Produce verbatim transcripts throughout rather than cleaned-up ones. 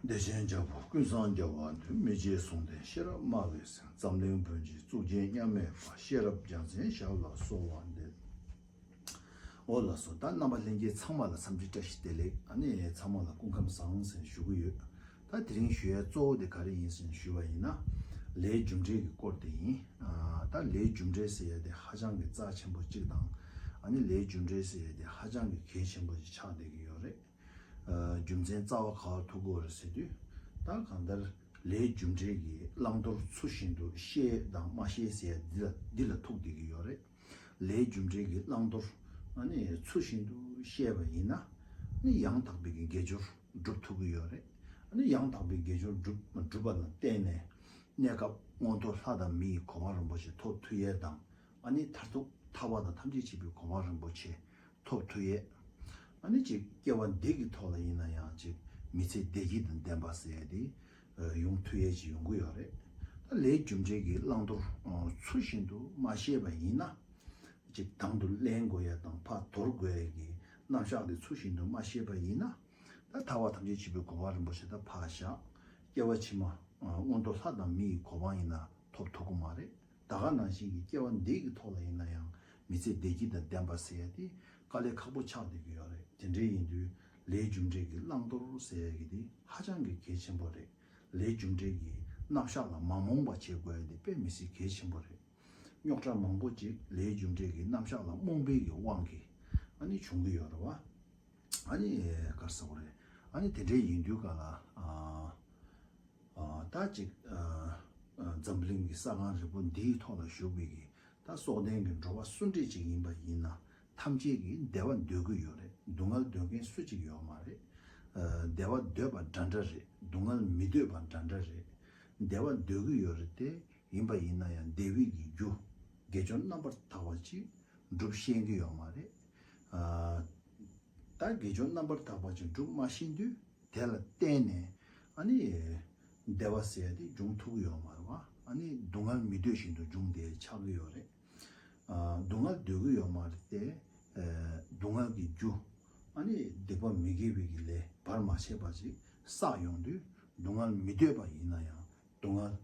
བདེ་ཆེན་རྒྱལ་པོ་ཀུན་བཟང་རྒྱལ་བ་འདུས། མི་ཕྱེད་གཟུངས་ལྡན་ཤེས་རབ་སྨྲ་བའི་སེང་། འཛམ་གླིང་བོན་གྱི་གཙུག་རྒྱན་མཉམ་མེད་པ། ཤེས་རབ་རྒྱལ་མཚན་ཞབས་ལ་གསོལ་བ་འདེབས། འོ་ལགས་སོ། ད་རྣམ་པ་ལྷན་རྒྱས་ཚང་མ་ལ་འཚམས་འདྲི་བཀྲ་ཤིས་བདེ་ལེགས། ཨ་ནི་ཚང་མ་ལ་སྐུ་ཁམས་བཟང་ཟེར་ཞུ་གི་ཡོད། ད་དེ་རིང་ཞུ་ཡ་གཙོ་བོ་དེ་ག་རེ་ཡིན་ཟེར་ཞུ་བ་ཡིན་ན། ལས་རྒྱུ་འབྲས་ཀྱི་སྐོར་དེ་ཡིན། ཨ་ད་ལས་རྒྱུ་འབྲས་ཟེར་ཡ་དེ་ཧ་ཅང་གི་རྩ་ཆེན་པོ་གཅིག་དང་། ཨ་ནི་ལས་རྒྱུ་འབྲས་ཟེར་ཡ་དེ་ཧ་ཅང་གི་གལ་ཆེན་པོ་ཞིག་ཆགས་བསྡད་ཀྱི་ཡོད་རེད། ཨ་རྒྱུ་མཚན་རྩ་བ་ག་པར་ཐུག་གི་ཡོད་རེད་ཟེར་དུས། ད་གང་ལྟར་ལས་རྒྱུ་འབྲས་ཀྱི་བླང་དོར་ཚུལ་བཞིན་དུ་ཤེས་དང་མ་ཤེས་ཟེར་ཡ་འདི་ལ་འདི་ལ་ཐུག་བསྡད་ཀྱི་ཡོད་རེད། ལས་རྒྱུ་འབྲས་ཀྱི་བླང་དོར་ཨ་ནི་ཚུལ་བཞིན་དུ་ཤེས་པ་ཡིན་ན། ནི་ཡང་དག་པའི་གི་དགེ་སྦྱོར་སྒྲུབ་ཐུབ་ཀྱི་ཡོད་རེད། ཨ་ནི་ཡང་དག་པའི་དགེ་སྦྱོར་སྒྲུབ་སྒྲུབ་པ་ལ་བརྟེན་ནས། གནས་སྐབས་མངོན་མཐོ་ལྷ་དང་མི་ཡི་གོ་འཕང་རིན་པོ་ཆེ་ཐོབ་ཐུབ་ཡས་དང་། ཨ་ནི་མཐར་ཐུག་ཐར་པ་དང་ཐམས་ཅད་མཁྱེན་པའི་གོ་འཕང་རིན་པོ་ཆེ་ཐོབ་ཐུབ་ཡས། ཨ་ནི་ཅིག་སྐྱེ་བ་འདི་གི་ཐོག་ལ་ཡིན་ན་ཡང་ཅིག་མི་ཚེ་བདེ་སྐྱིད་དང་ལྡན་པ་ཟེར་ཡས་དེ་ཡོང་ཐུབ་ཡས་ཅིག་ཡོང་གི་ཡོད་རེད། ད་ལས་རྒྱུ་འབྲས་ཀྱི་བླང་དོར་ཚུལ་བཞིན་དུ་མ་ཤེས་པ་ཡིན་ན། ཅིག་དང་དུ་ལེན་དགོས་ཡ་དང་ཕར་དོར་དགོས་ཡ་གི་རྣམ་གཞག་དེ་ཚུལ་བཞིན་དུ་མ་ཤེས་པ་ཡིན་ན། ད་ཐར་པ་ཐམས་ཅད་མཁྱེན་པའི་གོ་འཕང་རིན་པོ་ཆེ་ད་ཕར་བཞག། སྐྱེ་བ་ཕྱི་མ་མངོན་མཐོ་ལྷ་དང་མི་ཡི་གོ་འཕང་ཡིན་ན་ཐོབ་ཐུབ་ཀྱི་མ་རེད། ད་ག་ནང་བཞིན་གྱི་སྐྱེ་བ་འདི་གི་ཐོག་ལ་ཡིན་ན་ཡང་མི་ཚེ་བདེ་སྐྱིད་དང་ལྡན་པ་ཟེར་ཡ་དེ་དཀའ་ལས་ཁག་པོ་ཆགས་བསྡད་ཀྱི་ཡོད་རེད། དེ་འདྲ་ཡིན་དུས་ལས་རྒྱུ་འབྲས་ཀྱི་བླང་དོར་ཟེར་ཡ་གི་དེ་ཧ་ཅང་གི་གལ་ཆེན་པོ་རེད། ལས་རྒྱུ་འབྲས་ཀྱི་རྣམ་གཞག་ལ་མ་རྨོངས་པ་བྱེད་དགོས་ཡ་དེ་དཔེ་མི་སྲིད་གལ་ཆེན་པོ་རེད། རྙོག་དྲ་མང་པོ་ཅིག་ལས་རྒྱུ་འབྲས་ཀྱི་རྣམ་གཞག་ལ་རྨོངས་པའི་གི་དབང་གིས་ཨ་ནི་བྱུང་གི་ཡོད་རེད་བ། ཨ་ནི་ག་རེ་ཟེར་དགོས་རེད། ཨ་ནི་དེ་འདྲ་ཡིན་དུས་ག་ལ་ཨ་ཨ་ད་ཅིག་ཨ་ཨ་འཛམ་གླིང་གི་ས་སྒང་རིལ་པོ་འདིའི་ཐོག་ལ་བཞུགས་པའི་གི་ད་སྲོག་ལྡན་གྱི་འགྲོ་བ་སུ་འདྲ་ཅིག་ཡིན་པ་ཡིན་ན་ཐམས་ཅད་ཀྱིས་བདེ་བ་འདོད་ཀྱི་ཡོད་རེད། སྡུག་བསྔལ་འདོད་མཁན་སུ་གཅིག་ཡོད་མ་རེད། ཨ་བདེ་བ་འདོད་པ་འདྲ་འདྲ་རེད། སྡུག་བསྔལ་མི་འདོད་པ་འདྲ་འདྲ་རེད། བདེ་བ་འདོད་ཀྱི་ཡོད་རེད་དེ། ཡིན་པ་ཡིན་ན་ཡང་བདེ་བའི་གི་རྒྱུ་དགེ་སྦྱོར་རྣམ་པར་དག་པ་ཅིག་སྒྲུབ་ཤེས་ཀྱི་ཡོད་མ་རེད། ཨ་ད་དགེ་སྦྱོར་རྣམ་པར་དག་པ་ཅིག་སྒྲུབ་མ་ཤེས་དུས་དེ་ལ་བརྟེན་ནས་ཨ་ནི་བདེ་བ་ཟེར་ཡ་དེ་འབྱུང་ཐུབ་ཀྱི་ཡོད་མ་རེད་བ། ཨ་ནི་སྡུག་བསྔལ་མི་འདོད་བཞིན་དུ་འབྱུང་བསྡད་ཆགས་ཀྱི་ཡོད་རེད། ཨ་སྡུག་བསྔལ་འདོད་ཀྱི་ཡོད་མ་རེད་དེ། ཨ་སྡུག་བསྔལ་གྱི་རྒྱུ་ཨ་ནི་སྡིག་པ་མི་དགེ་བའི་གི་ལས་བར་མ་ཆད་པ་ཅིག་བསགས་ཡོང་དུས་སྡུག་བསྔལ་མི་འདོད་པ་ཡིན་ན་ཡང་སྡུག་བསྔལ་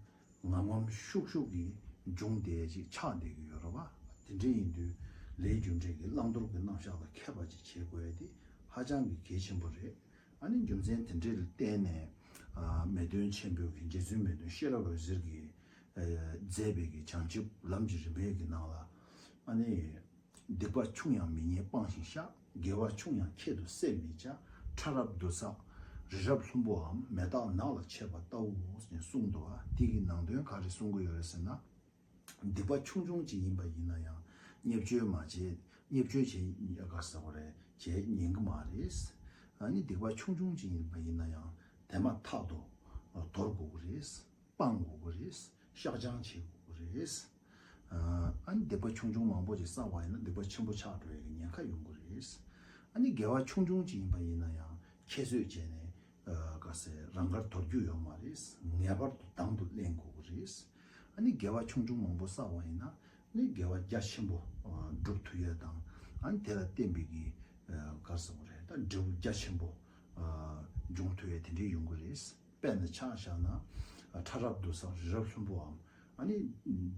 ངམ་ངམ་ཤུགས་ཤུགས་ཀྱིས་འབྱུང་བསྡད་ཅིག་ཆགས་བསྡད་ཀྱི་ཡོད་རེད་བ། དེ་འདྲ་ཡིན་དུས་ལས་རྒྱུ་འབྲས་ཀྱི་བླང་དོར་གྱི་རྣམ་གཞག་ལ་མཁས་པ་ཅིག་བྱེད་དགོས་ཡ་དེ་ཧ་ཅང་གི་གལ་ཆེན་པོ་རེད། ཨ་ནི་རྒྱུ་མཚན་དེ་འདྲ་ལ་བརྟེན་ནས་ཨ་མེས་སྟོན་ཆེན་པོ་གི་རྗེ་བཙུན་མེས་སྟོན་ཤེས་རབ་འོད་ཟེར་གྱིས་ཨ་མཛད་པའི་གི་བྱང་ཆུབ་ལམ་གྱི་རིམ་པའི་གི་ནང་ལ་ཨ་ནི། སྡིག་པ་ཆུང་ཡང་མི་ཉན་སྤང་ཞིང་བཤགས། དགེ་བ་ཆུང་ཡང་ཁྱད་དུ་བསད་མི་བྱ། ཕྲ་རབ་རྡུལ་བསགས་རི་རབ་ལྷུན་པོའམ། མེ་སྟག་ནགས་ལ་ཆས་པ་ལྟ་བུའོ་ཞེས་གསུངས་འདུག་བ། དེ་གི་ནང་དོན་ག་རེ་གསུང་གི་ཡོད་རེད་ཟེར་ན། སྡིག་པ་ཆུང་ཆུང་ཅིག་ཡིན་པ་ཡིན་ན་ཡང་བརྙས་བཅོས་མ་བྱེད། བརྙས་བཅོས་བྱེད་ག་ཟེར་དགོས་རེད། བྱེད་ཉན་གི་མ་རེད། ཨ་ནི་སྡིག་པ་ཆུང་ཆུང་ཅིག་ཡིན་པ་ཡིན་ན་ཡང་དེ་མ་ཐག་ཏུ་དོར་དགོས་ཀྱི་རེད། སྤང་དགོས་ཀྱི་རེད། བཤགས་སྦྱང་བྱེད་དགོས་ཀྱི་རེད། ཨ་ནི་སྡིག་པ་ཆུང་ཆུང་མང་པོ་ཅིག་བསགས་པ་ཡིན་ན་སྡིག་པ་ཆེན་པོ་ཆགས་འགྲོ་ཡ་གི་ཉེན་ཁ་ཡོང་གི་རེད། ཨ་ནི་དགེ་བ་ཆུང་ཆུང་ཅིག་ཡིན་པ་ཡིན་ན་ཡང་ཁྱད་གསོད་བྱས་ནས་ག་ཟེར་རང་དགར་དོར་རྒྱུ་ཡོད་མ་རེད། ངེས་པར་དུ་དང་དུ་ལེན་དགོས་ཀྱི་རེད། ཨ་ནི་དགེ་བ་ཆུང་ཆུང་མང་པོ་བསགས་པ་ཡིན་ན་ནི་དགེ་བ་རྒྱ་ཆེན་པོ་སྒྲུབ་ཐུབ་ཡ་དང་། ཨ་ནི་དེ་ལ་བརྟེན་པའི་གི་ག་ཟེར་དགོས་རེད། ད་འབྲས་བུ་རྒྱ་ཆེན་པོ་འབྱུང་ཐུབ་ཡ་དེ་འདྲས་ཡོང་གི་རེད། དཔེར་ན་ཆ་བཞག་ན། ཨ་ཕྲ་རབ་རྡུལ་བསགས་རི་རབ་ལྷུན་པོའམ། ཨ་ནི་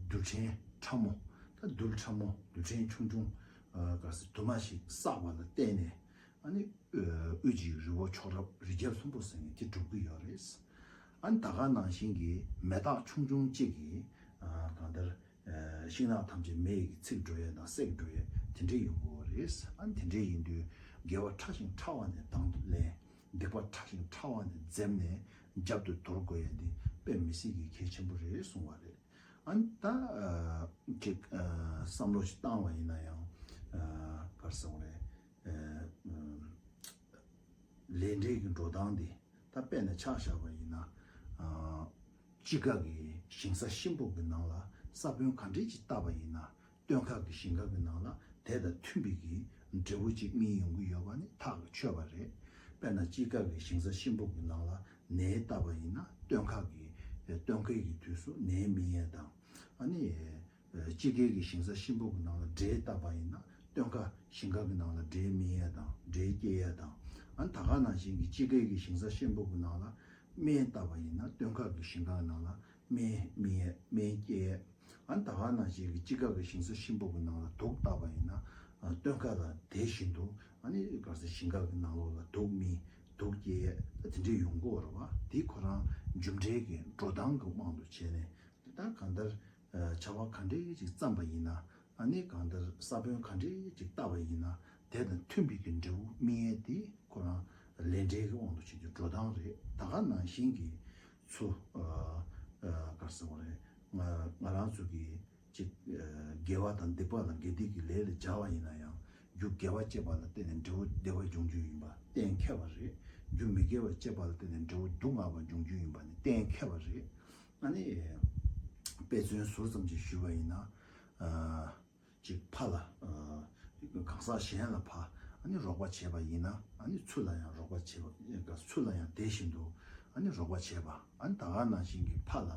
རྡུལ་ཕྲན་ཕྲ་མོ། ད་རྡུལ་ཕྲ་མོ་རྡུལ་ཕྲན་ཆུང་ཆུང་། ཨ་ག་ཟེར་དུ་མ་ཞིག་བསགས་པ་ལ་བརྟེན་ནས། ཨ་ནི་ཨ་དབུས་ཀྱི་རི་བོ་མཆོག་རབ་རི་རྒྱལ་ལྷུན་པོ་ཟེར་མཁན་དེ་གྲུབ་ཀྱི་ཡོད་རེད། ཨ་ནི་ད་ག་ནང་བཞིན་གྱི་མེ་སྟག་ཆུང་ཆུང་གཅིག་གིས་ཨ་གང་ལྟར་ཤིང་ནགས་ཐམས་ཅད་མེ་ཡིས་ཚིག་འགྲོ་ཡས་དང་བསྲེག་འགྲོ་ཡས་དེ་འདྲས་ཡོང་གི་ཡོད་རེད། ཨ་ནི་དེ་འདྲས་ཡིན་དུས་དགེ་བ་ཕྲ་ཞིང་ཕྲ་བ་ནས་དང་དུ་ལེན། སྡིག་པ་ཕྲ་ཞིང་ཕྲ་བ་ནས་འཛེམས་ནས་རྒྱབ་ཏུ་དོར་དགོས་ཡ་འདི་དཔེ་མི་སྲིད་ཀྱི་གལ་ཆེན་པོ་རེད་གསུངས་པ་རེད། ཨ་ནི་ད་ཅིག་བསམ་བློ་ཞིག་བཏང་བ་ཡིན་ན་ཡང་ག་རེ་ཟེར་དགོས་རེད། ལས་འབྲས་ཀྱི་འགྲོ་སྟངས་འདི་ད་དཔེར་ན་ཆ་བཞག་པ་ཡིན་ན། དཔྱིད་ཀ་གི་ཞིང་ས་གཤིན་པོ་གི་ནང་ལ་ས་བོན་ག་འདྲས་ཅིག་བཏབ་པ་ཡིན་ན། སྟོན་ཁ་གི་ཞིང་ཁ་གི་ནང་ལ་དེ་དང་མཐུན་པའི་གི་འབྲས་བུ་ཅིག་སྨིན་ཡོང་གི་ཡོད་པ་ནི་ཐག་གིས་ཆོད་པ་རེད། དཔེར་ན་དཔྱིད་ཀ་གི་ཞིང་ས་གཤིན་པོ་གི་ནང་ལ་ནས་བཏབ་པ་ཡིན་ན་སྟོན་ཁ་གི་སྟོན་ཁའི་གི་དུས་སུ་ནས་སྨིན་ཡས་དང་། ཨ་ནི་དཔྱིད་ཀའི་གི་ཞིང་ས་གཤིན་པོ་གི་ནང་ལ་འབྲས་བཏབ་པ་ཡིན་ན་སྟོན་ཁ་ཞིང་ཁ་གི་ནང་ལ་འབྲས་སྨིན་ཡས་དང་འབྲས་སྐྱེ་ཡས་དང་། ཨ་ནི་ད་ག་ནང་བཞིན་གྱི་དཔྱིད་ཀའི་གི་ཞིང་ས་གཤིན་པོ་གི་ནང་ལ་ སྨན་བཏབ་པ་ཡིན་ན་སྟོན་ཁ་གི་ཞིང་ཁ་ནང་ལ་སྨན་སྨིན་ཡས་སྨན་སྐྱེ་ཡས། ཨ་ནི་ད་ག་ནང་བཞིན་གྱི་དཔྱིད་ཀ་གི་ཞིང་ས་གཤིན་པོ་གི་ནང་ལ་དུག་བཏབ་པ་ཡིན་ན་ཨ་སྟོན་ཁ་ལ་དེ་བཞིན་དུ་ཨ་ནི་ག་ཟེར་ཞིང་ཁ་གི་ནང་ལོགས་ལ་དུག་སྨིན་དུག་སྐྱེ་ཡས་ད་དེ་འདྲས་ཡོང་གི་ཡོད་རེད་བ། དེ་ཁོ་རང་རྒྱུ་འབྲས་ཀྱི་འགྲོ་སྟངས་ཀྱི་དབང་དུ་བྱས་ནས་ད་གང་ལྟར་བྱ་བ་ག་འདྲས་ཅིག་བརྩམས་པ་ཡིན་ན། ཨ་ནི་གང་ལྟར་ས་བོན་ག་འདྲས་ཅིག་བཏབ་པ་ཡིན་ན་དེ་དང་མཐུན་པའི་གི་འབྲས་བུ་སྨིན་ཡས་དེ་ཁོ་རང་ལས་འབྲས་ཀྱི་དབང་དུ་བྱས་ཀྱི་འགྲོ་སྟངས་རེད། ད་ག་ནང་བཞིན་གྱི་ཚུ་ག་རེ་ཟེར་བ་རེད། ང་ང་རང་ཚོ་གི་ཅིག་དགེ་བ་དང་སྡིག་པ་ལ་དགེ་སྡིག་གི་ལས་ལ་སྦྱར་བ་ཡིན་ན་ཡང་རྒྱུ་དགེ་བ་སྐྱེས་པ་ལ་བརྟེན་ནས་འབྲས་བུ་བདེ་བ་འབྱུང་རྒྱུ་ཡིན་པ་གཏན་འཁེལ་བ་རེད། རྒྱུ་མི་དགེ་བ་སྐྱེས་པ་ལ་བརྟེན་ནས་འབྲས་བུ་སྡུག་བསྔལ་བ་འབྱུང་རྒྱུ་ཡིན་པ་ནི་གཏན་འཁེལ་བ་རེད། ཨ་ནི་དཔེ་མཚོན་ཟུར་ཙམ་ཅིག་ཞུས་པ་ཡིན་ན། ཅིག་ཕ་ལ་གང་ཟག་གཞན་ལ་ཕ་ཨ་ནི་རོགས་པ་བྱས་པ་ཡིན་ན་ཨ་ནི་ཚུར་ལ་ཡང་རོགས་པ་བྱས་པ་ཚུར་ལ་ཡང་དེ་བཞིན་དུ་ཨ་ནི་རོགས་པ་བྱས་པ། ཨ་ནི་ད་ག་ནང་བཞིན་གྱི་ཕ་ལ་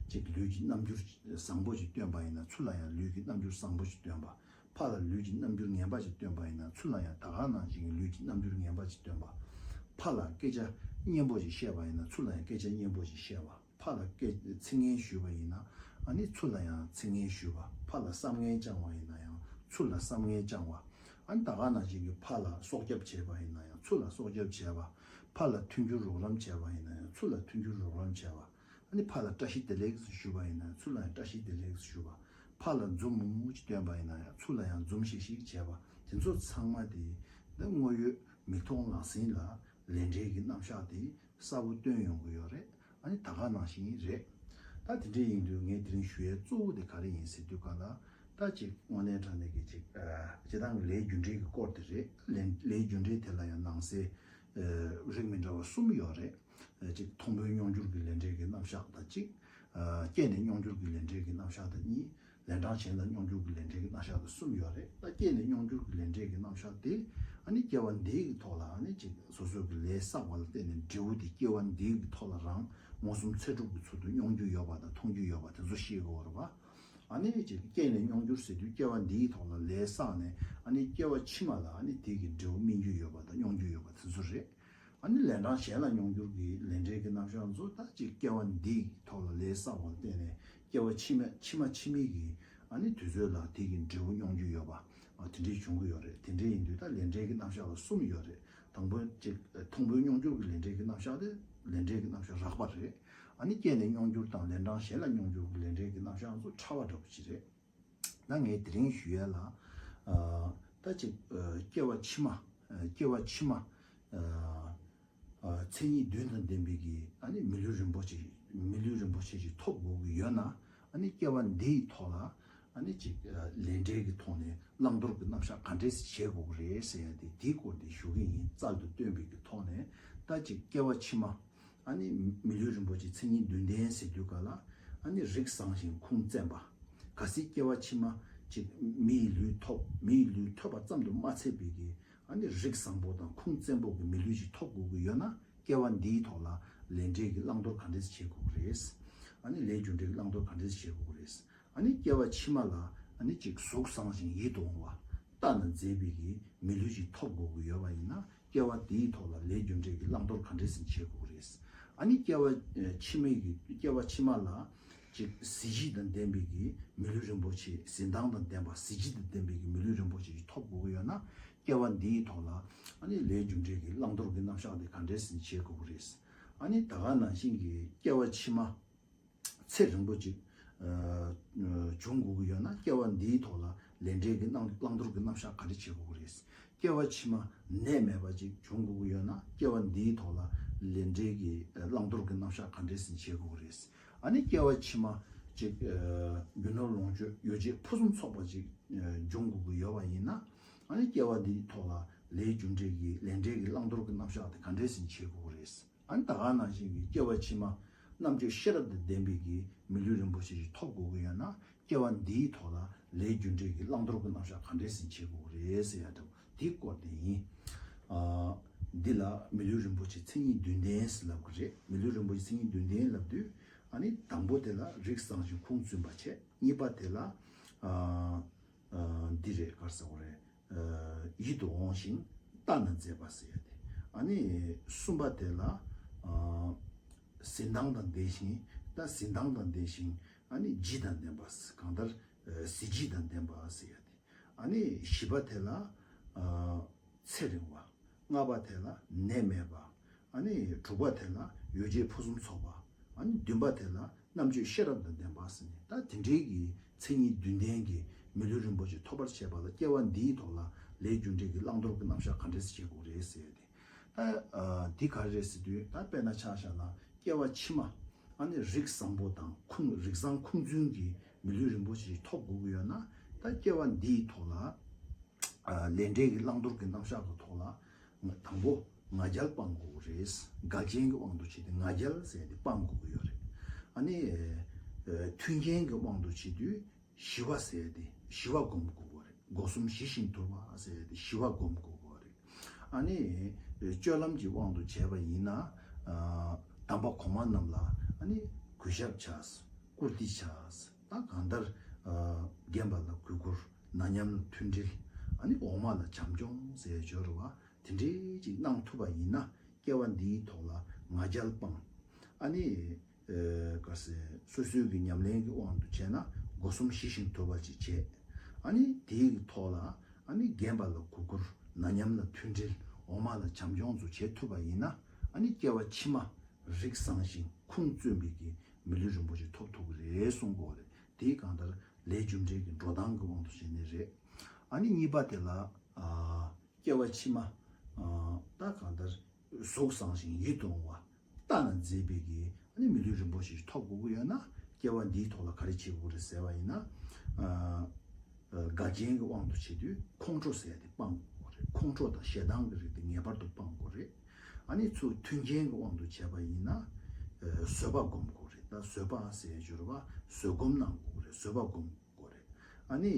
ཅིག་ལུས་ཀྱི་རྣམ་འགྱུར་བཟང་པོ་ཞིག་སྟོན་པ་ཡིན་ན་ཚུར་ལ་ཡང་ལུས་ཀྱི་རྣམ་འགྱུར་བཟང་པོ་ཞིག་སྟོན་པ། ཕ་ལ་ལུས་ཀྱི་རྣམ་འགྱུར་ངན་པ་ཞིག་སྟོན་པ་ཡིན་ན་ཚུར་ལ་ཡང་ད་ག་ནང་བཞིན་གྱི་ལུས་ཀྱི་རྣམ་འགྱུར་ངན་པ་ཞིག་སྟོན་པ། ཕ་ལ་སྐད་ཆ་སྙན་པོ་ཞིག་བཤད་པ་ཡིན་ན་ཚུར་ལ་ཡང་སྐད་ཆ་སྙན་པོ་ཞིག་བཤད་པ། ཕ་ལ་སྐད་ཚིག་ངན་ཞུས་པ་ཡིན་ན་ཨ་ནི་ཚུར་ལ་ཡང་ཚིག་ངན་ཞུས་པ། ཕ་ལ་བསམ་ངན་བཅངས་པ་ཡིན་ན་ཡང་ཚུར་ལ་བསམ་ངན་བཅངས་པ། ཨ་ནི་ད་ག་ནང་བཞིན་གྱི་ཕ་ལ་སྲོག་སྐྱབས་བྱས་པ་ཡིན་ན་ཡང་ཚུར་ལ་སྲོག་སྐྱབས་བྱས་པ། ཕ་ལ་མཐུན་འགྱུར་རོགས་རམ་བྱས་པ་ཡིན་ན་ཡང་ཚུར་ལ་མཐུན་འགྱུར་རོགས་རམ་བྱས་པ། ཨ་ནི་ཕ་ལ་བཀྲ་ཤིས་བདེ་ལེགས་ཞུས་པ་ཡིན་ན་ཚུར་ལ་ཡང་བཀྲ་ཤིས་བདེ་ལེགས་ཞུས་པ། ཕ་ལ་འཛུམ་མུག་མུག་ཅིག་སྟོན་པ་ཡིན་ན་ཡང་ཚུར་ལ་ཡང་འཛུམ་ཤིག་ཤིག་བྱས་པ། དེ་ཚོ་ཚང་མ་དེ་ད་དངོས་ཡོད་མིག་མཐོང་ལག་ཟིན་ལ་ལས་འབྲས་ཀྱི་རྣམ་གཞག་དེ་གསལ་པོ་སྟོན་ཡོང་གི་ཡོད་རེད། ཨ་ནི་ད་ག་ནང་བཞིན་རེད། ད་དེ་འདྲ་ཡིན་དུས་ངས་དེ་རིང་ཞུ་ཡས་གཙོ་བོ་དེ་ག་རེ་ཡིན་ཟེར་དུས་ག་ལ། ད་ཅིག་དངོས་གནས་དྲང་གནས་ཀྱི་ཅིག་ཨ་སྤྱིར་བཏང་གི་ལས་རྒྱུ་འབྲས་ཀྱི་སྐོར་དེ་རེད། ལས་ལས་རྒྱུ་འབྲས་དེ་ལ་ཡང་ནང་གསེས་ཨ་རིགས་མི་འདྲ་བ་གསུམ་ཡོད་རེད། ཨ་ཅིག་མཐོང་བས་མྱོང་འགྱུར་གྱི་ལས་འབྲས་ཀྱི་རྣམ་གཞག་དང་གཅིག་ཨ་སྐྱེས་ནས་མྱོང་འགྱུར་གྱི་ལས་འབྲས་ཀྱི་རྣམ་གཞག་དང་གཉིས། ལན་གྲངས་གཞན་ལ་མྱོང་འགྱུར་གྱི་ལས་འབྲས་ཀྱི་རྣམ་གཞག་དང་གསུམ་ཡོད་རེད། ད་སྐྱེས་ནས་མྱོང་འགྱུར་གྱི་ལས་འབྲས་ཀྱི་རྣམ་གཞག་དེ་ཨ་ནི་སྐྱེ་བ་འདིའི་གི་ཐོག་ལ་ཨ་ནི་ཅིག་སོ་སོའི་གི་ལས་བསགས་པ་ལ་བརྟེན་ནས་འབྲས་བུ་དེ་སྐྱེ་བ་འདིའི་གི་ཐོག་ལ་རང་མངོན་སུམ་ཚེ་སྒྲུབ་ཀྱི་ཚུལ་དུ་མྱོང་རྒྱུ་ཡོད་པ་དང་མཐོང་རྒྱུ་ཡོད་པ་དེ་ཚོ་ཤེས་དགོས་རེད་པ། ཨ་ནི་ཅིག་སྐྱེས་ནས་མྱོང་འགྱུར་ཟེར་དུས་སྐྱེ་བ་འདིའི་ཐོག་ལ་ལས་བསགས་ནས་ཨ་ནི་སྐྱེ་བ་ཕྱི་མ་ལ་ཨ་ནི་དེ་གི་འབྲས་བུ་སྨིན་རྒྱུ་ཡོད་པ་དང་མྱོང་རྒྱུ་ཡོད་པ་དེ་ཚོ་རེད། ཨ་ནི་ལན་གྲངས་གཞན་ལ་མྱོང་འགྱུར་གྱི་ལས་འབྲས་ཀྱི་རྣམ་གཞག་ཚོ་ད་ཅིག་སྐྱེ་བ་འདིའི་ཐོག་ལ་ལས་བསགས་པ་ལ་བརྟེན་ནས་སྐྱེ་བ་ཕྱི་མ་ཕྱི་མ་ཕྱི་མའི་གི་ཨ་ནི་དུས་ཚོད་ལ་དེ་གི་འབྲས་བུ་མྱོང་རྒྱུ་ཡོད་པ་ཨ་དེ་འདྲའི་བྱུང་གི་ཡོད་རེད། དེ་འདྲའི་ཡིན་དུས་ད་ལས་འབྲས་ཀྱི་རྣམ་གཞག་ལ་གསུམ་ཡོད་རེད། དང་པོ་ཅིག་མཐོང་བས་མྱོང་འགྱུར་གྱི་ལས་འབྲས་ཀྱི་རྣམ་གཞག་དེ་ལས་འབྲས་ཀྱི་རྣམ་གཞག་རགས་པ་རེད། ཨ་ནི་སྐྱེས་ནས་མྱོང་འགྱུར་དང་ལན་གྲངས་གཞན་ལ་མྱོང་འགྱུར་གྱི་ལས་འབྲས་ཀྱི་རྣམ་གཞག་ཚོ་ཕྲ་བ་འདྲ་པོ་ཅིག་རེད། ད་ངས་དེ་རིང་ཞུ་ཡས་ལ། ཨ་ད་ཅིག་ཨ་སྐྱེ་བ་ཕྱི་མ། ཨ་སྐྱེ་བ་ཕྱི་མ། ཨ་ཨ་མཚན་ཉིད་བདུན་དང་ལྡན་པའི་གི་ཨ་ནི་མི་ལུས་རིན་པོ་ཆེ་མི་ལུས་རིན་པོ་ཆེ་ཞིག་ཐོབ་དགོས་ཀྱི་ཡོད་ན། ཨ་ནི་སྐྱེ་བ་འདིའི་ཐོག་ལ་ཨ་ནི་ཅིག་ཨ་ལས་འབྲས་ཀྱི་ཐོག་ནས་བླང་དོར་གྱི་རྣམ་གཞག་ག་འདྲས་སེ་བྱེད་དགོས་ཀྱི་རེད་ཟེར་ཡ་དེ་དེའི་སྐོར་དེ་ཞུ་གི་ཡིན། རྩལ་དུ་བཏོན་པའི་གི་ཐོག་ནས་ད་ཅིག་སྐྱེ་བ་ཕྱི་མ། ཨ་ནི་མི་ལུས་རིན་པོ་ཆེ་མཚན་ཉིད་བདུན་ལྡན་ཟེར་དུས་ག་ལ། ཨ་ནི་རིགས་བཟང་ཞིང་ཁུངས་བཙན་པ། གལ་སྲིད་སྐྱེ་བ་ཕྱི་མ་ཅིག་མི་ཡི་ལུས་ཐོབ་མི་ཡི་ལུས་ཐོབ་པ་ཙམ་དུ་མ་ཚད་པའི་གི་ཨ་ནི་རིགས་བཟང་པོ་དང་ཁུངས་བཙན་པོ་གི་མི་ལུས་ཅིག་ཐོབ་དགོས་ཀྱི་ཡོད་ན་སྐྱེ་བ་འདིའི་ཐོག་ལ་ལས་འབྲས་ཀྱི་བླང་དོར་ག་འདྲས་བྱེད་དགོས་ཀྱི་རེད། ཨ་ནི་ལས་རྒྱུ་འབྲས་ཀྱི་བླང་དོར་ག་འདྲས་བྱེད་དགོས་ཀྱི་རེད། ཨ་ནི་སྐྱེ་བ་ཕྱི་མ་ལ་ཨ་ནི་ཅིག་གཟུགས་བཟང་ཞིང་ཡིད་དུ་འོང་བ། ལྟ་ན་མཛེས་པའི་གི་མི་ལུས་ཅིག་ཐོབ་དགོས་ཀྱི་ཡོད་པ་ཡིན་ན་སྐྱེ་བ་དེའི་ཐོག་ལ་ལས་རྒྱུ་འབྲས་ཀྱི་བླང་དོར་ག་འདྲས་སེ་བྱེད་དགོས་ཀྱི་རེད། ཨ་ནི་སྐྱེ་བ་ཕྱི་མའི་གི་སྐྱེ་བ་ཕྱི་མ་ལ་ཅིག་གཟི་བརྗིད་དང་ལྡན་པའི་གི་མི་ལུས་རིན་པོ་ཆེ་གཟི་མདངས་དང་ལྡན་པ་གཟི་བརྗིད་དང་ལྡན་པའི་གི་མི་ལུས་རིན་པོ་ཆེ་ཅིག་ཐོབ་དགོས་ཀྱི་ཡོད་ན་སྐྱེ་བ་འདིའི་ཐོག་ལ་ཨ་ནི་ལས་རྒྱུ་འབྲས་ཀྱི་བླང་དོར་གྱི་རྣམ་གཞག་དེ་ག་འདྲས་སེ་བྱེད་དགོས་ཀྱི་རེད། ཨ་ནི་ད་ག་ནང་བཞིན་གྱི་སྐྱེ་བ་ཕྱི་མ། ཚེ་རིང་པོ་ཅིག་ཨ་ཨ་བྱུང་དགོས་ཀྱི་ཡོད་ན་སྐྱེ་བ་འདིའི་ཐོག་ལ་ལས་འབྲས་ཀྱི་རྣམ་བླང་དོར་གྱི་རྣམ་གཞག་ག་རེ་བྱེད་དགོས་ཀྱི་རེད། སྐྱེ་བ་ཕྱི་མ་ནད་མེད་པ་ཅིག་བྱུང་དགོས་ཀྱི་ཡོད་ན་སྐྱེ་བ་འདིའི་ཐོག་ལ་ལས་འབྲས་ཀྱི་ཨ་བླང་དོར་གྱི་རྣམ་གཞག་ག་འདྲས་སེ་བྱེད་དགོས་ཀྱི་རེད། ཨ་ནི་སྐྱེ་བ་ཕྱི་མ་ཅིག་ཨ་རྒྱུ་ནོར་ལོངས་སྤྱོད་ཡོ་བྱད་ཕུན་སུམ་ཚོགས་པ་ཅིག་ཨ་འབྱུང་དགོས་ཀྱི་ཡོད་པ་ཡིན་ན་ཨ་ནི་སྐྱེ་བ་འདིའི་ཐོག་ལ་ལས་རྒྱུ་འབྲས་ཀྱི་ལས་འབྲས་ཀྱི་བླང་དོར་གྱི་རྣམ་གཞག་དེ་ག་འདྲས་སེ་བྱེད་དགོས་ཀྱི་རེད། ཨ་ནི་ད་ག་ནང་བཞིན་གྱི་སྐྱེ་བ་ཕྱི་མ་རྣམ་དཔྱོད་ཤེས་རབ་དང་ལྡན་པའི་གི་མི་ལུས་རིན་པོ་ཆེ་ཞིག་ཐོབ་དགོས་ཀྱི་ཡོད་ན་སྐྱེ་བ་འདིའི་ཐོག་ལ་ལས་རྒྱུ་འབྲས་ཀྱི་བླང་དོར་གྱི་རྣམ་གཞག་ག་འདྲས་སེ་བྱེད་དགོས་ཀྱི་རེད་ཟེར་ཡ་འདྲ་བོ་དེའི་སྐོར་དེ་ཡིན། ཨ་འདི་ལ་མི་ལུས་རིན་པོ་ཆེ་མཚན་ཉིད་བདུན་ལྡན་ཟེར་ལབ་ཀྱི་རེད། མི་ལུས་རིན་པོ་ཆེ་མཚན་ཉིད་བདུན་ལྡན་ལབ་དུས་ཨ་ནི་དང་པོ་དེ་ལ་རིགས་བཟང་ཞིང་ཁུངས་བཙུན་པ་བྱས། གཉིས་པ་དེ་ལ་ཨ། ཨ་འདི་རེད་ག་རེ་ཟེར་དགོས་རེད། ཨ་ཡིད་དུ་འོང་ཞིང་ལྟ་ན་མཛེས་པ་ཟེར་ཡ་དེ། ཨ་ནི་གསུམ་པ་དེ་ལ་ཨ་ གཟི་མདངས་དང་ལྡན་ཞིང་། ད་གཟི་མདངས་དང་ལྡན་ཞིང་། ཨ་ནི་ལྗིད་དང་ལྡན་པ། གང་ལྟར་གཟི་བརྗིད་དང་ལྡན་པ་ཟེར་ཡ་དེ། ཨ་ནི་བཞི་པ་དེ་ལ་ཚེ་རིང་བ། ལྔ་པ་དེ་ལ་ནད་མེད་པ། ཨ་ནི་དྲུག་པ་དེ་ལ་ཡོ་བྱད་ཕུན་སུམ་ཚོགས་པ། ཨ་ནི་བདུན་པ་དེ་ལ་རྣམ་དཔྱོད་ཤེས་རབ་དང་ལྡན་པ་ཟེར་ནས། ད་དེ་འདྲའི་གི་མཚན་ཉིད་བདུན་ལྡན་གྱི་མི་ལུས་རིན་པོ་ཆེ་ཐོབ་པར་བྱེད་པ་ལ་སྐྱེ་བ་འདིའི་ཐོག་ལ་ལས་རྒྱུ་འབྲས་ཀྱི་བླང་དོར་གྱི་རྣམ་གཞག་ག་འདྲས་སེ་བྱེད་དགོས་རེད་ཟེར་ཡ་དེ། ད་འདི་ག་རེ་རེད་ཟེར་དུས། ད་དཔེར་ན་ཆ་བཞག་ན། སྐྱེ་བ་ཕྱི་མ་ཨ་ནི་རིགས་བཟང་པོ་དང་ཁུངས་རིགས་བཟང་ཁུངས་བཙུན་གྱི་མི་ལུས་རིན་པོ་ཆེ་ཞིག་ཐོབ་དགོས་ཀྱི་ཡོད་ན། ད་སྐྱེ་བ་འདིའི་ཐོག་ལ་ལས་འབྲས་ཀྱི་བླང་དོར་གྱི་རྣམ་གཞག་གི་ཐོག་ལ་དང་པོ་ང་རྒྱལ་སྤང་དགོས་ཀྱི་རེད། འགལ་རྐྱེན་གྱི་དབང་དུ་བྱས་ཏེ་ང་རྒྱལ་ཟེར་ཏེ་སྤང་དགོས་ཀྱི་ཡོད་རེད། ཨ་ནི་མཐུན་རྐྱེན་གྱི་དབང་དུ་བྱས་དུས། ཞི་བ་ཟེར་ཏེ་ཞི་བ་སྒོམ་དགོས་ཀྱི་རེད། སྒོ་གསུམ་ཞི་ཞིང་དུལ་བ་ཟེར་ཏེ་ཞི་བ་སྒོམ་དགོས་ཀྱི་རེད། ཨ་ནི་སྤྱོད་ལམ་གྱི་དབང་དུ་བྱས་པ་ཡིན་ན། དམ་པ་གོང་མ་རྣམས་ལ་ཨ་ནི་གུས་ཞབས་བྱ། བཀུར་སྟི་བྱ། ད་གང་ལྟར་རྒན་པ་ལ་གུས་བཀུར། ན་མཉམ་ལ་མཐུན་སྒྲིལ། ཨ་ནི་འོག་མ་ལ་བྱམས་སྐྱོང་ཟེར་སྦྱོར་བ་དེ་འདྲའི་ཅིག་གནང་ཐུབ་པ་ཡིན་ན། སྐྱེ་བ་འདིའི་ཐོག་ལ་ང་རྒྱལ་སྤངས། ཨ་ནི། ག་ཟེ། སོ་སོའི་གི་ཉམས་ལེན་གྱི་དབང་དུ་བྱས་ན་སྒོ་གསུམ་ཞི་ཞིང་དུལ་བ་ཅིག་བྱས། ཨ་ནི་དེའི་གི་ཐོག་ལ་ཨ་ནི་རྒན་པ་ལ་གུས་བཀུར། ན་མཉམ་ལ་མཐུན་སྒྲིལ། འོག་མ་ལ་བྱམས་སྐྱོང་ཚོ་བྱེད་ཐུབ་པ་ཡིན་ན། ཨ་ནི་སྐྱེ་བ་ཕྱི་མ་རིགས་བཟང་ཞིང་ཁུངས་བཙུན་པའི་གི་མི་ལུས་རིན་པོ་ཆེ་ཐོབ་ཐུབ་ཀྱི་རེད་གསུང་གི་ཡོད་རེད། དེའི་གང་ལྟར་ལས་རྒྱུ་འབྲས་ཀྱི་འགྲོ་སྟངས་ཀྱི་དབང་དུ་བྱས་ནས་རེད། ཨ་ནི་གཉིས་པ་དེ་ལ། སྐྱེ་བ་ཕྱི་མ། ད་གང་ལྟར་གཟུགས་བཟང་ཞིང་ཡིད་དུ་འོང་བ། ལྟ་ན་མཛེས་པའི་གི་ཨ་ནི་མི་ལུས་རིན་པོ་ཆེ་ཞིག་ཐོབ་དགོས་ཀྱི་ཡོད་ན། སྐྱེ་བ་འདིའི་ཐོག་ལ་ག་རེ་བྱེད་དགོས་རེད་ཟེར་བ་ཡིན་ན། འགལ་རྐྱེན་གྱི་དབང་དུ་བྱེད་དུས་ཁོང་ཁྲོ་ཟེར་ཡ་དེ་སྤང་དགོས་རེད། ཁོང་ཁྲོ་དང་ཞེ་སྡང་གི་རིགས་དེ་ངེས་པར་དུ་སྤང་དགོས་རེད། ཨ་ནི་ཚུར་མཐུན་རྐྱེན་གྱི་དབང་དུ་བྱས་པ་ཡིན་ན། བཟོད་པ་སྒོམ་དགོས་རེད། ད་བཟོད་པ་ཟེར་ཡ་སྦྱོར་བ་བཟོད་སྒོམ་གནང་དགོས་རེད། བཟོད་པ་སྒོམ། དགོས་རེད། ཨ་ནི།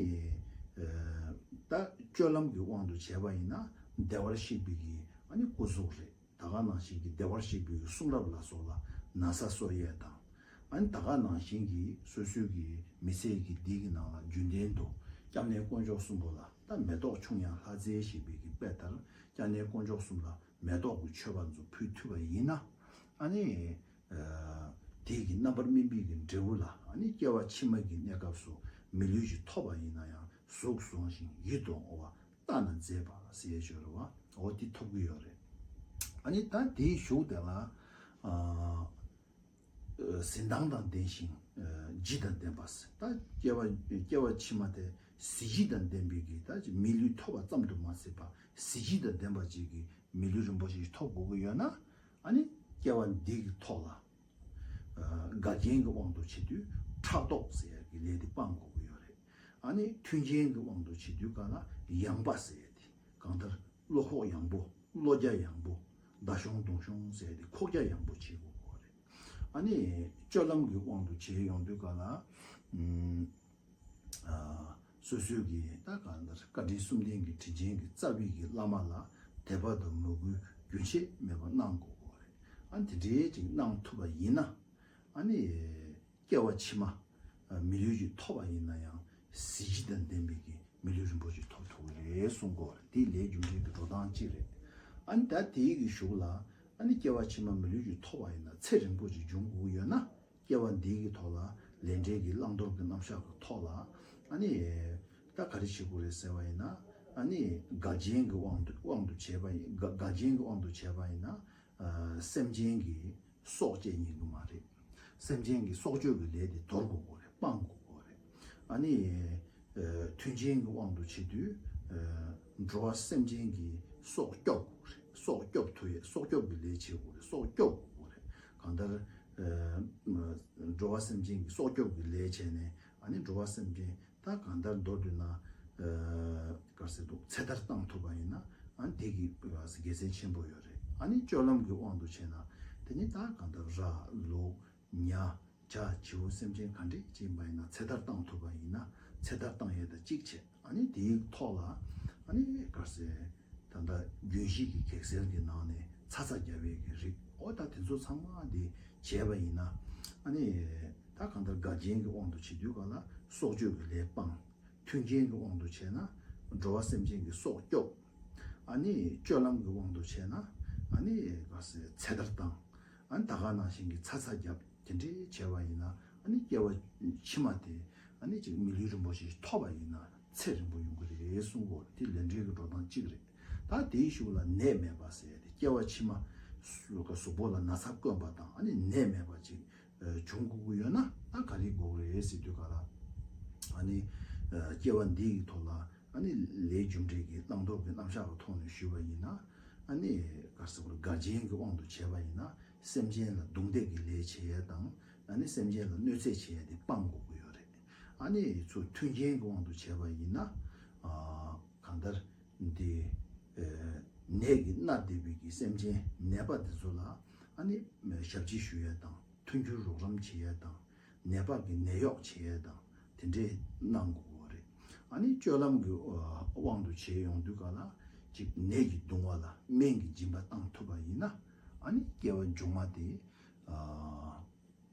ད་སྤྱོད་ལམ་གྱི་དབང་དུ་བྱས་པ་ཡིན་ན་བདེ་བར་གཤེགས་པའི་གི་ཨ་ནི་སྐུ་གཟུགས་རེད། ད་ག་ནང་བཞིན་གྱི་བདེ་བར་གཤེགས་པའི་གི་གསུང་རབ་ལ་སོགས་ལ་ན་བཟའ་གསོལ་ཡས་དང་། ཨ་ནི་ད་ག་ནང་བཞིན་གྱི་སོ་སོའི་གི་མི་ཚེ་གི་འདི་གི་ནང་ལ་རྒྱུན་ལྡན་དུ་སྐྱབས་གནས་དཀོན་མཆོག་གསུམ་པོ་ལ། ད་མེ་ཏོག་ཆུང་ཡང་ལྷ་རྫས་ཞེས་པའི་གི་དཔེ་ལྟར་སྐྱབས་གནས་དཀོན་མཆོག་གསུམ་ལ་མེ་ཏོག་གི་མཆོད་པ་ཚོ་ཕུལ་ཐུབ་པ་ཡིན་ན། ཨ་ནི། དེ་གི་རྣམ་པར་སྨིན་པའི་གི་འབྲས་བུ་ལ་ཨ་ནི་སྐྱེ་བ་ཕྱི་མ་གི་གནས་སྐབས་སུ་མི་ལུས་ཤིག་ཐོབ་པ་ཡིན་ན་ཡང་གཟུགས་བཟང་ཞིང་ཡིད་དུ་འོང་བ། ལྟ་ན་མཛེས་པ་ཟེར་ཞོར་བ་འོ་དེ་ཐོབ་ཀྱི་ཡོད་རེད། ཨ་ནི་ད་དེའི་གཞུག་དེ་ལ་གཟི་མདངས་དང་ལྡན་ཞིང་ལྗིད་དང་ལྡན་པ་ཟེར། ད་སྐྱེ་བ་སྐྱེ་བ་ཕྱི་མ་དེ་གཟི་བརྗིད་དང་ལྡན་པའི་གི་ད་མི་ལུས་ཐོབ་པ་ཙམ་དུ་མ་ཟད་པ་གཟི་བརྗིད་དང་ལྡན་པ་ཅིག་གི་མི་ལུས་རིན་པོ་ཆེ་ཞིག་ཐོབ་དགོས་ཀྱི་ཡོད་ན། ཨ་ནི་སྐྱེ་བ་འདི་གི་ཐོག་ལ་འགལ་རྐྱེན་གྱི་དབང་དུ་བྱེད་དུས་ཕྲག་དོག་ཟེར་ཡ་གི་ལས་དེ་སྤང་དགོས་ཀྱི་ཡོད་རེད། ཨ་ནི་མཐུན་རྐྱེན་གྱི་དབང་དུ་བྱེད་དུས་ག་ལ་ཡངས་པ་ཟེར་ཡ་དེ་གང་ལྟར་བློ་ཁོག་ཡངས་པོ། བློ་རྒྱ་ཡངས་པོ། མདའ་གཞོང་མདུང་གཞོང་ཟེར་ཡ་དེ་ཁོག་རྒྱ་ཡངས་པོ་བྱེད་དགོས་ཀྱི་ཡོད་རེད། ཨ་ནི་སྤྱོད་ལམ་གྱི་དབང་དུ་བྱེད་ཡོང་དུས་ག་ལ། སོ་སོའི་གི་ད་གང་ལྟར་བཀའ་དྲིན་གསུམ་ལྡན་གྱི་དྲིན་ཅན་གྱི་རྩ་བའི་གི་བླ་མ་ལ་དད་པ་དང་མོས་གུས་རྒྱུན་ཆད་མེད་པར་གནང་དགོས་ཀྱི་རེད། ཨ་དེ་འདྲའི་ཅིག་གནང་ཐུབ་པ་ཡིན་ན། ཨ་ནི་སྐྱེ་བ་ཕྱི་མ་མི་ལུས་ཅིག་ཐོབ་པ་ཡིན་ན་ཡང་གཟི་བརྗིད་དང་ལྡན་པའི་གི་མི་ལུས་རིན་པོ་ཆེ་ཐོབ་ཐུབ་ཀྱི་རེད་གསུང་གི་ཡོད་རེད། དེ་ལས་རྒྱུ་འབྲས་ཀྱི་འགྲོ་སྟངས་གཅིག་རེད། ཨ་ནི་ད་དེའི་གི་གཞུག་ལ་ཨ་ནི་སྐྱེ་བ་ཕྱི་མ་མི་ལུས་ཅིག་ཐོབ་པ་ཡིན་ན་ཚེ་རིང་པོ་ཅིག་འབྱུང་དགོས་ཀྱི་ཡོད་ན། སྐྱེ་བ་འདིའི་གི་ཐོག་ལ་ལས་འབྲས་ཀྱི་བླང་དོར་གྱི་རྣམ་གཞག་གི་ཐོག་ལ་ཨ་ནི་ད་ག་རེ་བྱེད་དགོས་རེད་ཟེར་བ་ཡིན་ན། ཨ་ནི་འགལ་རྐྱེན་གྱི་དབང་དུ་དབང་དུ་བྱས་པ་ཡིན། འགལ་འགལ་རྐྱེན་གྱི་དབང་དུ་བྱས་པ་ཡིན་ན། ཨ་སེམས་ཅན་གྱི་སྲོག་བཅད་ཉན་གྱི་མ་རེད། སེམས་ཅན་གྱི་སྲོག་གཅོད་ཀྱི་ལས་དེ་དོར་དགོས་ཀྱི་རེད། སྤང་དགོས་ཀྱི་རེད། ཨ་ནི། མཐུན་རྐྱེན་གྱི་དབང་དུ་བྱེད་དུས། འགྲོ་བ་སེམས་ཅན་གྱི་སྲོག་སྐྱོབ་དགོས་རེད། སྲོག་སྐྱོབ་ཐུབ་ཡས་སྲོག་སྐྱོབ་ཀྱི་ལས་བྱེད་དགོས་རེད། སྲོག་སྐྱོབ་དགོས་རེད། གང་ལྟར། འགྲོ་བ་སེམས་ཅན་གྱི་སྲོག་སྐྱོབ་ཀྱི་ལས་བྱས་ནས་ཨ་ནི་འགྲོ་བ་སེམས་ཅན་ད་གང་ལྟར་མདོར་བསྡུས་ན། ག་ཟེར་འདུག་ཚེ་ཐར་བཏང་ཐུབ་པ་ཡིན་ན་ཨ་ནི་དེ་གི་དགེ་མཚན་ཆེན་པོ་ཡོད་རེད། ཨ་ནི་སྤྱོད་ལམ་གྱི་དབང་དུ་བྱས་ན་དེ་ནི་ད་གང་ལྟར་ར་ལུག་ཉ། བྱ་བྱིའུ་སེམས་ཅན་ག་འདྲས་ཅིག་ཡིན་པ་ཡིན་ན་ཚེ་ཐར་བཏང་ཐུབ་པ་ཡིན་ན་ཚེ་ཐར་བཏང་ཡས་དང་གཅིག་བྱས། ཨ་ནི་དེའི་ཐོག་ལ་ཨ་ནི་ག་ཟེ་ད་ལྟ་རྒྱུན་ཤེས་ཀྱི་གེགས་སེལ་གྱི་ནང་ནས་ཚ་ཚ་རྒྱ་བའི་གི་རིགས་འོ་ད་དེ་ཚོ་ཚང་མ་དེ་བྱས་པ་ཡིན་ན། ཨ་ནི་ད་གང་ལྟར་འགལ་རྐྱེན་གྱི་དབང་དུ་བྱེད་དུས་ག་ལ་སྲོག་གཅོད་ཀྱི་ལས་སྤང་། མཐུན་རྐྱེན་གྱི་དབང་དུ་བྱས་ན་འགྲོ་བ་སེམས་ཅན་གྱི་སྲོག་སྐྱོབ། ཨ་ནི་སྤྱོད་ལམ་གྱི་དབང་དུ་བྱས་ན་ཨ་ནི་ག་ཟེ་ཚེ་ཐར་བཏང་། ཨ་ནི་ད་ག་ནང་བཞིན་གྱི་ཚ་ཚ་རྒྱབ་དེ་འདྲའི་བྱས་པ་ཡིན་ན། ཨ་ནི་སྐྱེ་བ་ཕྱི་མ་དེ་ཨ་ནི་ཅིག་མི་ལུས་རིན་པོ་ཆེ་ཐོབ་པ་ཡིན་ན་ཚེ་རིང་པོ་ཡོང་གི་རེད་གསུང་གོ། དེ་ལས་འབྲས་ཀྱི་འགྲོ་སྟངས་གཅིག་རེད། ད་དེའི་གཞུག་ལ་ནད་མེད་པ་ཟེར་ཡ་དེ་སྐྱེ་བ་ཕྱི་མ་གཟུགས་པོ་ལ་ན་ཚ་བསྐོན་པ་དང་ཨ་ནི་ནད་མེད་པ་ཅིག་བྱུང་དགོས་ཀྱི་ཡོད་ན། ད་ག་རེ་དགོས་ཀྱི་རེད་ཟེར་དུས་ག་ལ། ཨ་ནི་སྐྱེ་བ་འདི་ཡི་ཐོག་ལ་ཨ་ནི་ལས་རྒྱུ་འབྲས་ཀྱི་བླང་དོར་གྱི་རྣམ་གཞག་གི་ཐོག་ནས་ཞུས་པ་ཡིན་ན། ཨ་ནི་ག་རེ་ཟེར་དགོས་རེད། འགལ་རྐྱེན་གྱི་དབང་དུ་བྱས་པ་ཡིན་ན། སེམས་ཅན་ལ་རྡུང་རྡེག་གི་ལས་བྱེད་ཡས་དང་། ཨ་ནི་སེམས་ཅན་ལ་གནོད་འཚེ་བྱེད་ཡས་དེ་སྤང་དགོས་ཀྱི་ཡོད་རེད། ཨ་ནི་ཚུར་མཐུན་རྐྱེན་གྱི་དབང་དུ་བྱས་པ་ཡིན་ན། ཨ་གང་ལྟར་འདི་ཨེ་ནད་ཀྱིས་མནར་བསྡད་པའི་གི་སེམས་ཅན་ནད་པ་དེ་ཚོ་ལ་ཨ་ནི་ཞབས་ཕྱི་ཞུ་ཡས་དང་། མཐུན་འགྱུར་རོགས་རམ་བྱེད་ཡས་དང་། ནད་པ་གི་ནད་གཡོག་བྱེད་ཡས་དང་། དེ་འདྲས་གནང་དགོས་ཀྱི་ཡོད་རེད། ཨ་ནི་སྤྱོད་ལམ་གྱི་ཨ་དབང་དུ་བྱས་ཡོང་དུས་ག་ལ་ཅིག་ནད་ཀྱིས་གདུང་བ་ལ་སྨན་གྱི་སྦྱིན་པ་བཏང་ཐུབ་པ་ཡིན་ན། ཨ་ནི་སྐྱེ་བ་མཇུག་མ་དེ་ཨ་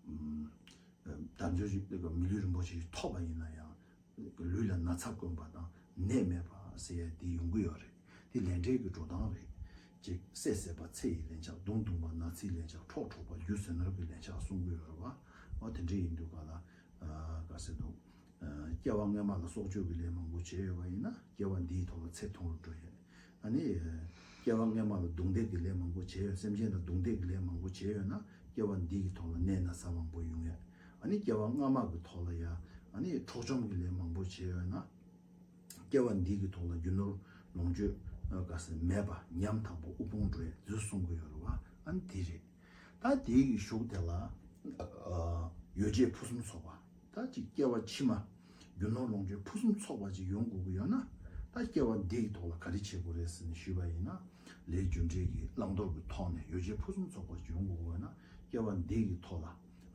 ཨམ་དལ་འབྱོར་གྱི་མི་ལུས་རིན་པོ་ཆེ་ཞིག་ཐོབ་པ་ཡིན་ན་ཡང་། ལུས་ལ་ན་ཚ་བསྐོན་པ་དང་ནད་མེད་པ་ཟེར་ཡ་དེ་ཡོང་གི་ཡོད་རེད། དེ་ལས་འབྲས་ཀྱི་འགྲོ་སྟངས་རེད། ཅིག་བསད་བསད་པ་ཚེ་ཡི་ལན་ཆགས། བརྡུང་བརྡུངས་པ་ན་ཚིག་ལན་ཆགས། འཕྲོག་འཕྲོག་པ་རྒྱུ་ཟས་ནོར་གྱི་ལན་ཆགས་གསུང་གི་ཡོད་རེད་བ། འོ་དེ་འདྲ་ཡིན་དུས་ག་ལ་ཨ་ག་ཟེར་འདུག་ཨ་སྐྱེ་བ་སྔ་མ་ལ་སྲོག་གཅོད་ཀྱི་ལས་མང་པོ་བྱས་ཡོད་པ་ཡིན་ན་སྐྱེ་བ་འདིའི་ཐོག་ལ་ཚེ་ཐུང་རུ་འགྲོ་ཡས། ཨ་ནི་སྐྱེ་བ་སྔ་མ་ལ་རྡུང་རྡེག་གི་ལས་མང་པོ་བྱས་ཡོད། སེམས་ཅན་ལ་རྡུང་རྡེག་གི་ལས་མང་པོ་བྱས་ཡོད་ན་སྐྱེ་བ་འདི་གི་ཐོག་ལ་ནད་ན་ཚ་མང་པོ་ཡོང་ཡས། ཨ་ནི་སྐྱེ་བ་སྔ་མ་གི་ཐོག་ལ་ཡ་ཨ་ནི་འཕྲོག་བཅོམ་གྱི་ལས་མང་པོ་བྱས་ཡོད་ན། སྐྱེ་བ་འདི་གི་ཐོག་ལ་རྒྱུ་ནོར་ལོངས་སྤྱོད་ག་ཟེར་མེད་པ་ཉམ་ཐག་པ་དབུལ་ཕོངས་འགྲོ་ཡས་ཟེར་གསུང་གི་ཡོད་རེད་བ། ཨ་ནི་དེ་རེད། ད་དེའི་གི་གཞུག་དེ་ལ་ཨ་ཡོ་བྱད་ཕུན་སུམ་ཚོགས་པ། ད་ཅིག་སྐྱེ་བ་ཕྱི་མ་རྒྱུ་ནོར་ལོངས་སྤྱོད་ཕུན་སུམ་ཚོགས་པ་ཅིག་ཡོང་དགོས་ཀྱི་ཡོད་ན། ད་སྐྱེ་བ་འདིའི་ཐོག་ལ་ག་རེ་བྱེད་དགོས་རེད་ཟེར་ནས་ཞུས་པ་ཡིན་ན། ལས་རྒྱུ་འབྲས་ཀྱི་བླང་དོར་གྱི་ཐོག་ནས་ཡོ་བྱད་ཕུན་སུམ་ཚོགས་པ་ཅིག་ཡོང་དགོས་ཀྱི་ཡོད་ན། སྐྱེ་བ་འདིའི་ཐོག་ལ་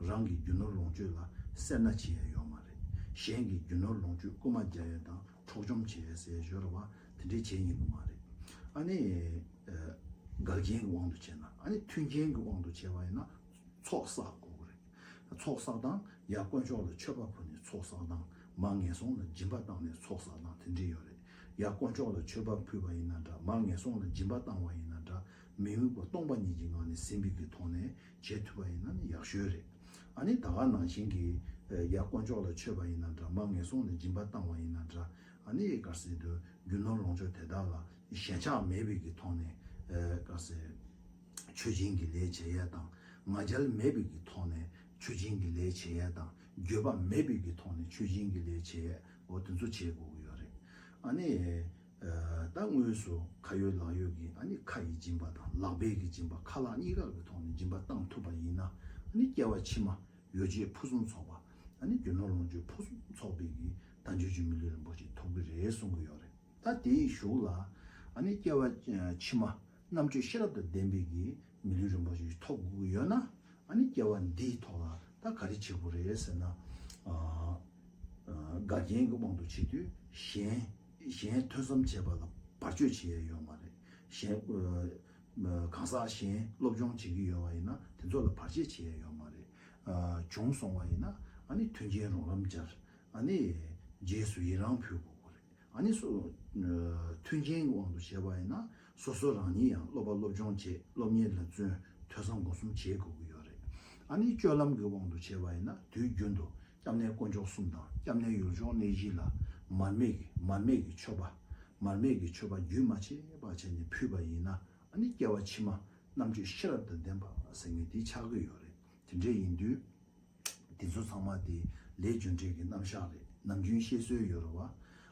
རང་གི་རྒྱུ་ནོར་ལོངས་སྤྱོད་ལ་སེར་སྣ་བྱེད་ཡ་ཡོད་མ་རེད། གཞན་གྱི་རྒྱུ་ནོར་ལོངས་སྤྱོད་རྐུ་མ་རྒྱག་ཡ་དང་འཕྲོག་བཅོམ་བྱེད་ཡ་ཟེར་ཡ་ཡོད་རེད་བ། དེ་འདྲའི་བྱེད་ཉན་གྱི་མ་རེད། ཨ་ནི་ཨ་འགལ་རྐྱེན་གྱི་དབང་དུ་བྱས་ན། ཨ་ནི་མཐུན་རྐྱེན་གྱི་དབང་དུ་བྱས་པ་ཡིན་ན་ཚོགས་བསགས་དགོས་ཀྱི་རེད། ཚོགས་བསགས་དང་། ཡར་དཀོན་མཆོག་ལ་མཆོད་པ་ཕུལ་ནས་ཚོགས་བསགས་དང་། མར་ངན་སོང་ལ་སྦྱིན་པ་བཏང་ནས་ཚོགས་བསགས་དང་དེ་འདྲ་ཡོད་རེད། ཡར་དཀོན་མཆོག་ལ་མཆོད་པ་ཕུལ་བ་ཡིན་ན་འདྲ། མར་ངན་སོང་ལ་སྦྱིན་པ་བཏང་བ་ཡིན་ན་འདྲ། མི་དམིགས་པ་སྟོང་པ་ཉིད་ཀྱི་ངང་ནས་ཟིན་པའི་གི་ཐོག་ནས་བྱེད་ཐུབ་པ་ཡིན་ན་ནི་ཡག་ཤོས་རེད། ཨ་ནི་ད་ག་ནང་བཞིན་གྱི་ཡར་དཀོན་མཆོག་ལ་མཆོད་པ་ཡིན་ན་འདྲ། མར་ངན་སོང་ལ་སྦྱིན་པ་བཏང་བ་ཡིན་ན་འདྲ། ཨ་ནི་ག་རེ་ཟེར་དུས་རྒྱུ་ནོར་ལོངས་སྤྱོད་དེ་དག་ལ་ཞེན་ཆགས་མེད་པའི་གི་ཐོག་ནས་ག་རེ་ཟེར། མཆོད་སྦྱིན་གྱི་ལས་བྱེད་ཡས་དང་། ང་རྒྱལ་མེད་པའི་གི་ཐོག་ནས་མཆོད་སྦྱིན་གྱི་ལས་བྱེད་ཡས་དང་། འགྱོད་པ་མེད་པའི་གི་ཐོག་ནས་མཆོད་སྦྱིན་གྱི་ལས་བྱེད་ཡས། འོ་དེ་ཚོ་བྱེད་དགོས་ཀྱི་ཡོད་རེད། ཨ་ནི་ཨ་ད་དངོས་སུ་ཁ་ཡོད་ལག་ཡོད་ཀྱི་ཨ་ནི་ཁ་ཡི་སྦྱིན་པ་དང་ལག་པའི་གི་སྦྱིན་པ། ཁ་ལག་གཉིས་ཀ་གི་ཐོག་ནས་སྦྱིན་པ་བཏང་ཐུབ་པ་ཡིན་ན། ཨ་ནི་སྐྱེ་བ་ཕྱི་མ་ཡོ་བྱད་ཕུན་སུམ་ཚོགས་པ། ཨ་ནི་རྒྱུ་ནོར་ལོངས་སྤྱོད་ཕུན་སུམ་ཚོགས་པའི་གི་དལ་འབྱོར་གྱི་མི་ལུས་རིན་པོ་ཆེ་ཐོབ་ཀྱི་རེད་གསུང་གི་ཡོད་རེད། ད་དེའི་གཞུག་ལ་ཨ་ནི་སྐྱེ་བ་ཕྱི་མ་རྣམ་དཔྱོད་ཤེས་རབ་དང་ལྡན་པའི་གི་མི་ལུས་རིན་པོ་ཆེ་ཐོབ་དགོས་ཀྱི་ཡོད་ན། ཨ་ནི་སྐྱེ་བ་འདིའི་ཐོག་ལ་ད་ག་རེ་བྱེད་དགོས་རེད་ཟེར་ན། ཨ་ཨ་འགལ་རྐྱེན་གྱི་དབང་དུ་བྱེད་དུས་གཞན་གཞན་ཐོས་བསམ་བྱེད་པ་ལ་བར་གཅོད་བྱེད་ཡ་ཡོད་མ་རེད། གཞན་ཨ་གང་ཟག་གཞན་སློབ་སྦྱོང་བྱེད་ཀྱི་ཡོད་པ་ཡིན་ན་དེ་ཚོ་ལ་བར་ཆད་བྱེད་ཡ་ཡོད་མ་རེད། ཨ་བྱུང་སོང་བ་ཡིན་ན་ཨ་ནི་མཐུན་རྐྱེན་རོགས་རམ་སྦྱར། ཨ་ནི་རྗེས་སུ་ཡི་རང་ཕུལ་དགོས་ཀྱི་རེད། ཨ་ནི་སོ་མཐུན་རྐྱེན་གྱི་དབང་དུ་བྱས་པ་ཡིན་ན་སོ་སོ་རང་ཉིད་ཡང་སློབ་པ་སློབ་སྦྱོང་བྱེད། སློབ་གཉེར་ལ་བརྩོན། ཐོས་བསམ་སྒོམ་གསུམ་བྱེད་དགོས་ཀྱི་ཡོད་རེད། ཨ་ནི་སྤྱོད་ལམ་གྱི་དབང་དུ་བྱས་པ་ཡིན་ན་དུས་རྒྱུན་དུ་སྐྱབས་གནས་དཀོན་མཆོག་གསུམ་དང་སྐྱབས་གནས་ཡུལ་ལྗོངས་གནས་བཞི་ལ་མར་མེ་གི་མར་མེ་གི་མཆོད་པ། མར་མེ་གི་མཆོད་པ་རྒྱུན་མ་ཆད་པ་བྱས་ནས་ཕུལ་བ་ཡིན་ན། ཨ་ནི་སྐྱེ་བ་ཕྱི་མ་རྣམ་དཔྱོད་ཤེས་རབ་དང་ལྡན་པ་ཟེར་མཁན་དེ་ཆགས་ཀྱི་ཡོད་རེད། དེ་འདྲ་ཡིན་དུས། དེ་ཚོ་ཚང་མ་དེ་ལས་རྒྱུ་འབྲས་ཀྱི་རྣམ་གཞག་རེད། ནམ་རྒྱུན་བཤད་སྲོལ་ཡོད་རེད་བ།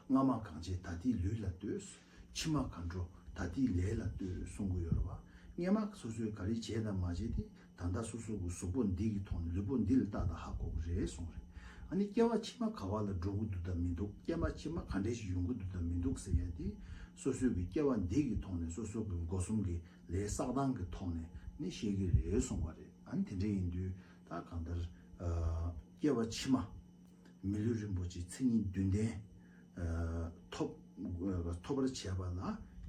སྔ་མ་གང་བྱས་ད་ལྟའི་ལུས་ལ་ལྟོས། ཕྱི་མ་གང་འགྲོ་ད་ལྟའི་ལས་ལ་ལྟོས་གསུང་གི་ཡོད་རེད་བ། སྔ་མ་སོ་སོས་ག་རེ་བྱས་དང་མ་བྱས་དེ་ད་ལྟ་སོ་སོ་གི་གཟུགས་པོ་འདི་གི་ཐོག་ནས་ལུས་པོ་འདི་ལ་བལྟས་དང་ཧ་གོ་གི་རེད་གསུངས་རེད། ཨ་ནི་སྐྱེ་བ་ཕྱི་མ་ག་བ་ལ་འགྲོ་གི་འདུག་དང་མི་འདུག་སྐྱེ་བ་ཕྱི་མ་ག་འདྲས་ཞིག་ཡོང་གི་འདུག་དང་མི་འདུག་ཟེར་ཡ་དེ་སོ་སོ་གི་སྐྱེ་བ་འདི་གི་ཐོག་ནས་སོ་སོ་གི་སྒོ་གསུམ་གྱི་ལས་བསགས་སྟངས་ཀྱི་ཐོག་ནས་ནི་ཤེས་ཀྱི་རེད་གསུངས་པ་རེད། ཨ་ནི་དེ་འདྲ་ཡིན་དུས་ད་གང་ལྟར་ཨ་སྐྱེ་བ་ཕྱི་མ་མི་ལུས་རིན་པོ་ཆེ་མཚན་ཉིད་བདུན་ལྡན་ཨ་ཐོབ་ཐོབ་པར་བྱས་པ་ལ་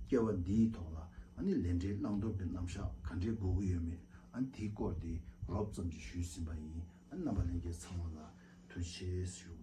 སྐྱེ་བ་འདིའི་ཐོག་ལ་ཨ་ནི་ལས་འབྲས་བླང་དོར་གྱི་རྣམ་གཞག་ག་འདྲའི་དགོས་ཀྱི་ཡོད་མེད། ཨ་ནི་དེའི་སྐོར་དེ་རོབ་ཙམ་ཞིག་ཞུས་ཟིན་པ་ཡིན། ཨ་ནི་རྣམ་པ་ལྷན་རྒྱས་ཚང་མ་ལ་ཐུགས་རྗེ་ཆེ་ཞུ།